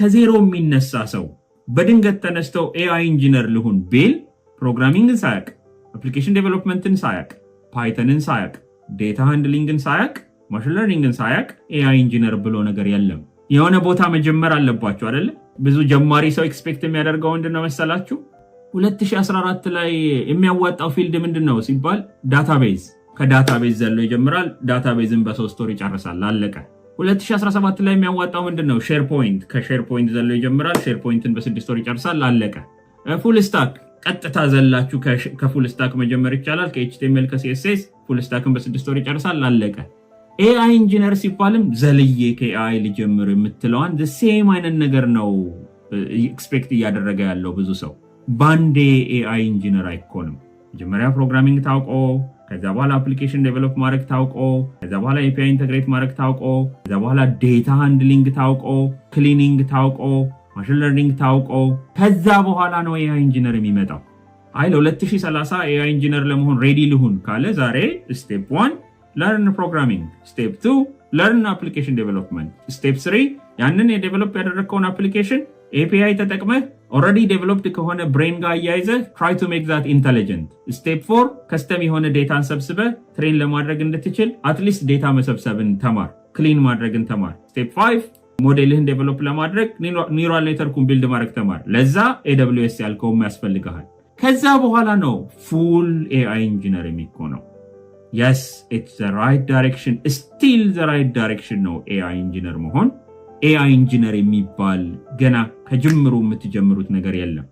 ከዜሮ የሚነሳ ሰው በድንገት ተነስተው AI engineer ልሁን ቢል፣ programming ን ሳያቅ፣ application development ን ሳያቅ፣ Python ን ሳያቅ፣ data handling ን ሳያቅ፣ machine learning ን ሳያቅ AI engineer ብሎ ነገር የለም። የሆነ ቦታ መጀመር አለባችሁ አይደለ? ብዙ ጀማሪ ሰው expect የሚያደርገው ምንድን ነው መሰላችሁ? 2014 ላይ የሚያዋጣው field ምንድን ነው ሲባል database፣ ከ database ዘሎ ይጀምራል። Database ን በ3 ወር ይጨርሳል። አለቀ። 2017 ላይ የሚያዋጣው ምንድን ነው? SharePoint፣ ከ SharePoint ዘሎ ይጀምራል። SharePoint ን በ6 ወር ይጨርሳል። አለቀ። Full stack፣ ቀጥታ ዘላችሁ ከ full stack መጀመር ይቻላል። ከ HTML፣ ከ CSS full stack ን በ6 ወር ይጨርሳል። አለቀ። AI engineer ሲባልም ዘልዬ ከ AI ልጀምር የምትለዋን same አይነት ነገር ነው expect እያደረገ ያለው ብዙ ሰው። ባንዴ AI engineer አይኮንም። መጀመሪያ programming ታውቆ፣ ከዛ በኋላ application develop ማድረግ ታውቆ፣ ከዛ በኋላ API integrate ማድረግ ታውቆ፣ ከዛ በኋላ data handling ታውቆ፣ cleaning ታውቆ፣ machine learning ታውቆ፣ ከዛ በኋላ ነው AI engineer የሚመጣው። አይ ለ2030 AI engineer ለመሆን ready ልሁን ካለ ዛሬ step one learn programming፣ step two learn application development፣ step three ያንን የ develop ያደረግከውን application API ተጠቅመህ already developed ከሆነ brain ጋር አያይዘህ try to make that intelligent። Step four custom የሆነ data ን ሰብስበህ train ለማድረግ እንድትችል at least data መሰብሰብን ተማር፣ clean ማድረግን ተማር። Step five ሞዴልህን develop ለማድረግ neural network ኡን build ማድረግ ተማር። ለዛ AWS ያልከውም ያስፈልግሃል። ከዛ በኋላ ነው full AI engineer የሚኮነው። Yes, it's the right direction, still the right direction ነው AI engineer መሆን። AI engineer የሚባል ገና ከጅምሩ የምትጀምሩት ነገር የለም።